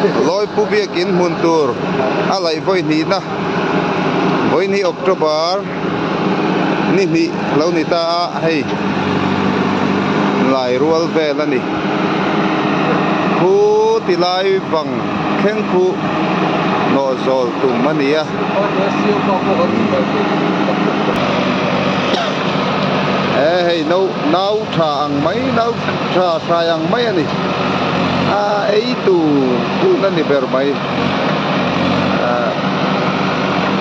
Lawipu biakin hmun tur a laih vawi hnihna vawi hnih October ni hnih lo ni ta a hei lai rual vel a ni khu ti lai vang thleng khu nawh zawl tum a ni a. E hei no nau tha ang mai nau tha hrai ang mai a ni a ei tur tun a ni ber mai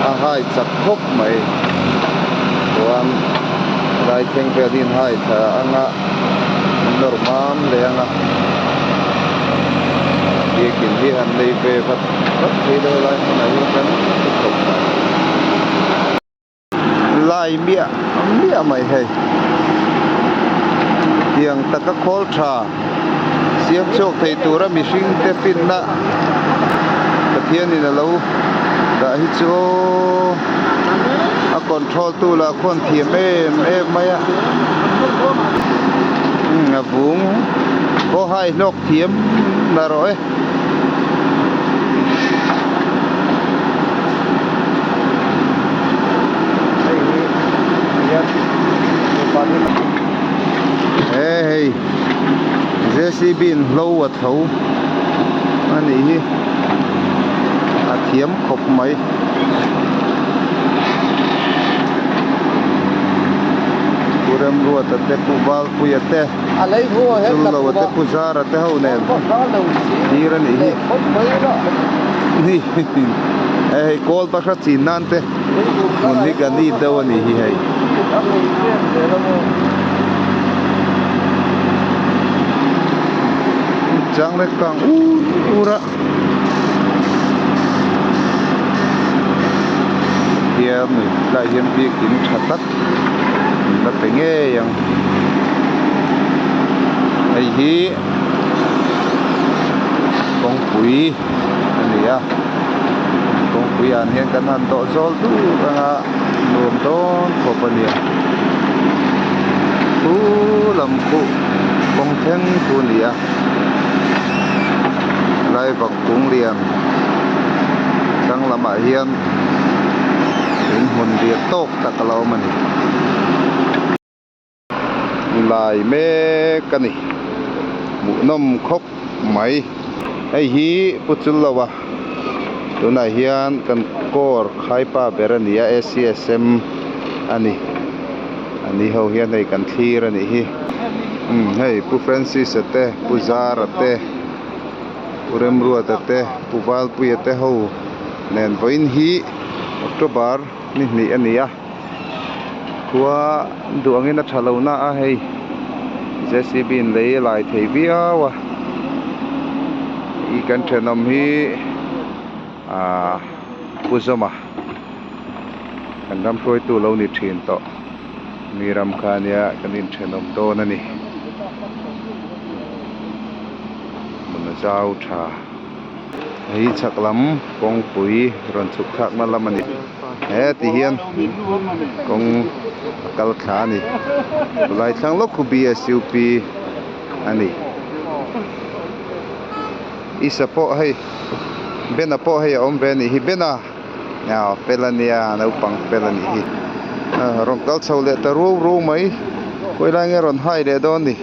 a hai chak khawp mai chuan lai thleng vel hi an hai thla anga an nawr mam leh anga biakin hi han nei ve vat vat thei lo lai hmunah hian kan khawp mai. Lai miah miah mai hei. Tiang taka khawl tha siam chhuak thei tura mihring te finna Pathianin a lo dah hi chu a control tu lah khuan thiam em em mai a. Umm a vung pawh hai hlawk thiam na rawh e. He hei JCB in hlo a tho a nih hi a thiam khawp mai. Pu Remruata te Pu Valpuia te. Chullo a te pu Zara te ho nen tir a nih hi ni hei kawl bahra chin nan te hmun hi ka ni deuh a nih hi hei. Chang leh kang ur ur a hian tlaiah hian biakin tha tak an la pe ngei ang hei hi kawngpui a ni a kawngpui ah hian kan han dawh zawl dur anga nuam dawn khawp a nia chu lam khuh kawng thleng chu a ni a lai vang kung lian thlang lamah hian in hmun lian tawk tak a lo awm a ni. Lai mek a ni. Hmuhnawm khawp mai. Hei hi Pu Chullo a tunah hian kan core khaipa ber a ni a ACSM a ni. A ni ho hian hei kan thlir a nih hi. Umm hei Pu Francis a te Pu Zara te Pu Remruata te Pu Valpuia te ho nen vawiin hi October ni hnih a ni a khua duh angin a tha lo na a hei JCB in lei a lai thei viau a ih kan thenawm hi ahh Pu Zawma kan ram hruaitu lo ni thin tawh mi ram kha ania kan inthenawm dawn a ni hmun a zau tha. Hei chhak lam kawngpui rawn chhuk thlakna lam a ni he ti hian kawng a kal thla a ni chulai thlang lawk khu BSUP a ni Isa pawh hei Bena pawh hei a awm ve a nih hi Bena aw fel a nia naupang fel a nih hi rawn kal chho leh ta ruau ruau mai khawi lai nge rawn hai leh dawn ni.